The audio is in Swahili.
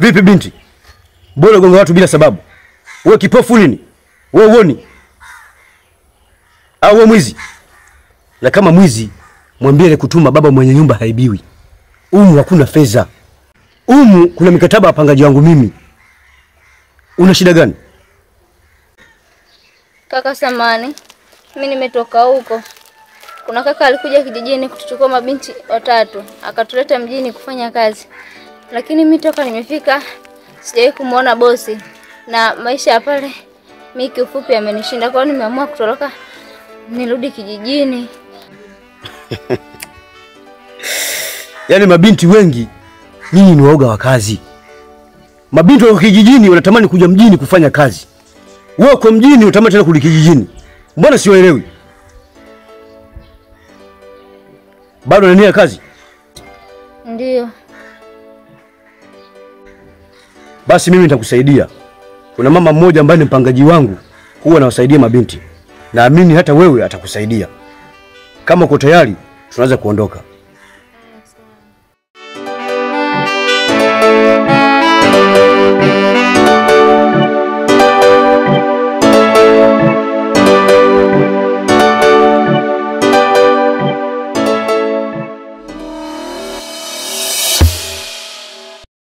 Vipi binti? Mbona ugonga watu bila sababu? Wewe kipofu nini? Wewe uoni? Au wewe mwizi? Na kama mwizi, mwambie alikutuma baba mwenye nyumba haibiwi. Umu hakuna fedha. Umu kuna mikataba ya pangaji wangu mimi. Una shida gani? Kaka samani, mimi nimetoka huko. Kuna kaka alikuja kijijini kutuchukua mabinti watatu, akatuleta mjini kufanya kazi. Lakini mimi toka nimefika sijawahi kumuona bosi, na maisha ya pale mimi kiufupi amenishinda. Kwa hiyo nimeamua kutoroka nirudi kijijini. Yaani mabinti wengi nyinyi ni waoga wa kazi. Mabinti wa kijijini wanatamani kuja mjini kufanya kazi. Wewe uko mjini unatamani tena kurudi kijijini. Mbona siwaelewi? Bado una nia kazi? Ndio. Basi mimi nitakusaidia. Kuna mama mmoja ambaye ni mpangaji wangu, huwa anawasaidia mabinti. Naamini hata wewe atakusaidia. Kama uko tayari, tunaweza kuondoka.